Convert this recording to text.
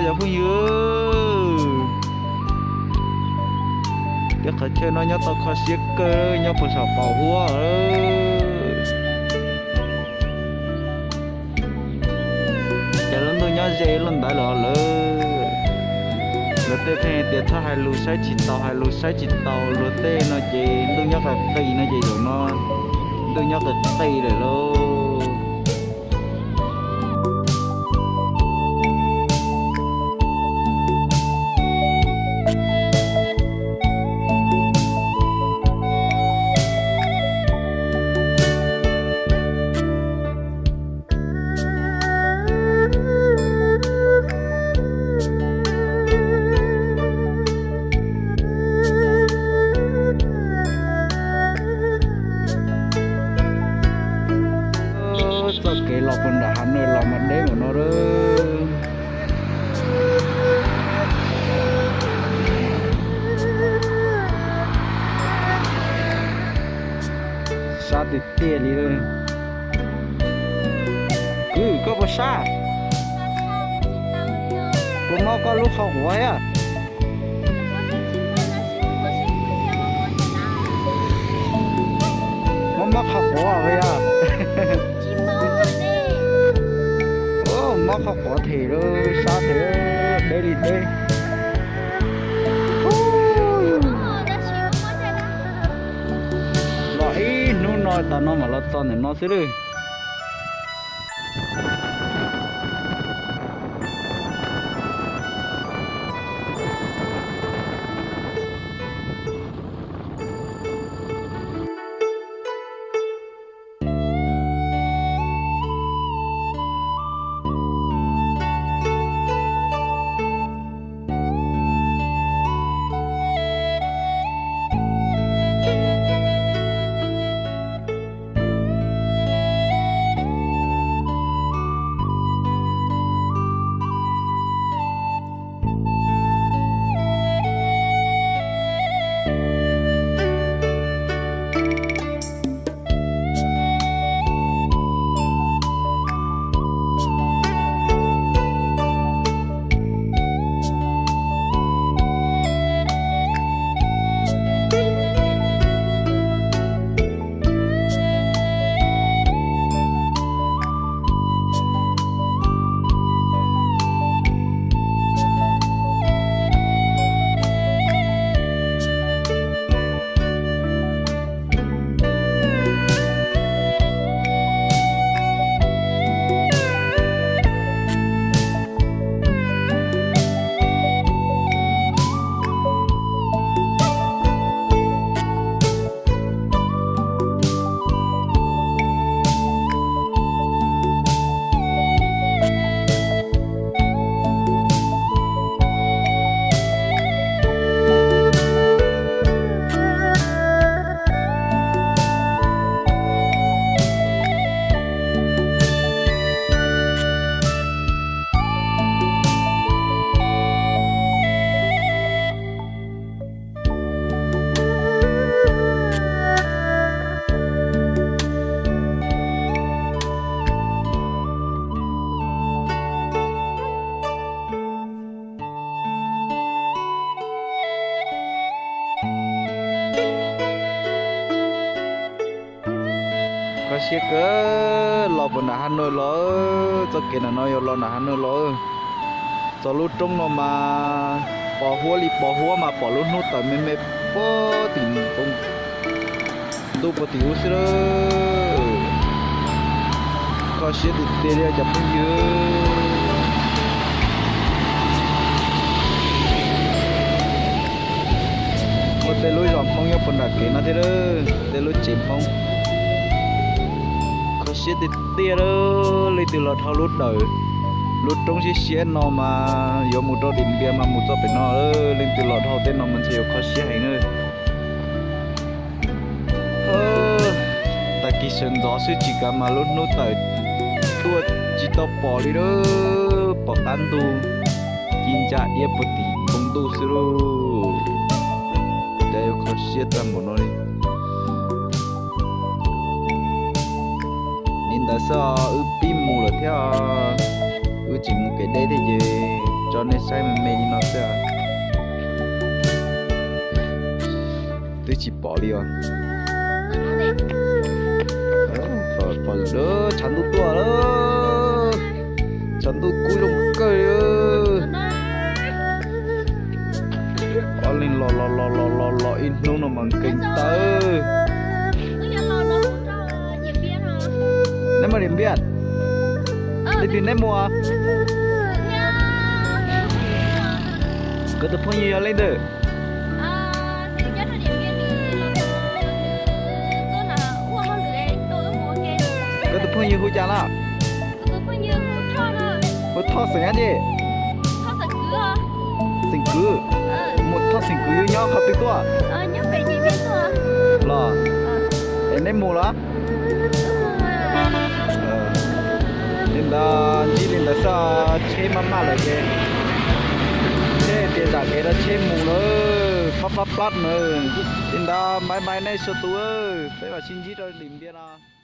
Cov phooj ywg, tej qhov chaw no nyob tau kho siab kawg, nyob puag saum qaum huab. Ces lub ntuj nyob ze luaj ntawd los lawm. Luag tej pheej tias txhob hais lus saib tsis taus, hais lus saib tsis taus, luag tej no ces ntuj nyob qis qis no ces zaum no ntuj nyob qis qis lawm lauj. Txoj kev los puag nram Hav Nawj los mas deb mus no lawm. Sab tiag tiag li. Kwv, koj puas sab? Puas mob koj lub qhov quav thiab? Mob mob qhov quav yog? Mob qhov quav them lawm, sab them, deb li deb. Los ib hnub no tas no mam los txog ntawm no xwb lawm. Kho siab kawg, los puag nram Hav Nawj los, txoj kev nram no yuav los nram Hav Nawj los. Txog lub roob no mas pos huab li pos huab mas pom lub hnub tawm me me puag tim ntuj puag tim ub xwb lawm. Kho siab tiag tiag li cov phooj ywg. Muaj tej lub zos Hmoob nyob puag nram kev no thiab, tej lub tsev Hmoob. Kho siab tiag tiag li, leej twg los dhau lub dawm, lub roob siab siab no mas yuav mus rau Dim Npias mas mus txog pem no, leej twg los dhau tej no mas ntshe yuav kho siab heev na. Tag kis sawv ntxov xwb tsis kav mas lub hnub tawm tuaj tsis tau pom li lawm, pom qab ntug ci ntsa iab puag tim npoo ntuj xwb lauj. Cas yuav kho siab tag npaum no li. Li ntawd xwb os, wb pib mus lawm thiab os. Wb tsis mus kev deb thiab ces rau nej saib me me li no xwb. Twb tsis pom li os. Tshav ntuj tuaj lawm. Tshav ntuj kub zoo kawg li. Ob leeg los los los los los los ib hnub no mas nkees tawv. Neb mus Điện Biên? Leej twg neb mus? Koj tus phooj ywg yog leej twg? Koj tus phooj ywg hu cas na? Hu Thoj xeem dab tsi? Xeem Kwv. Mus Thoj xeem Kwv yug nyob qhov twg tuaj? Los, es neb mus los? Li ntawd ntsib li ntawd xwb, tsheb maj maj lawm ces tsheb tias zam kev rau tsheb mus lawm, plab plab plab na. Li ntawd bye bye nej txhua tus, peb mam sib ntsib rau Điện Biên no.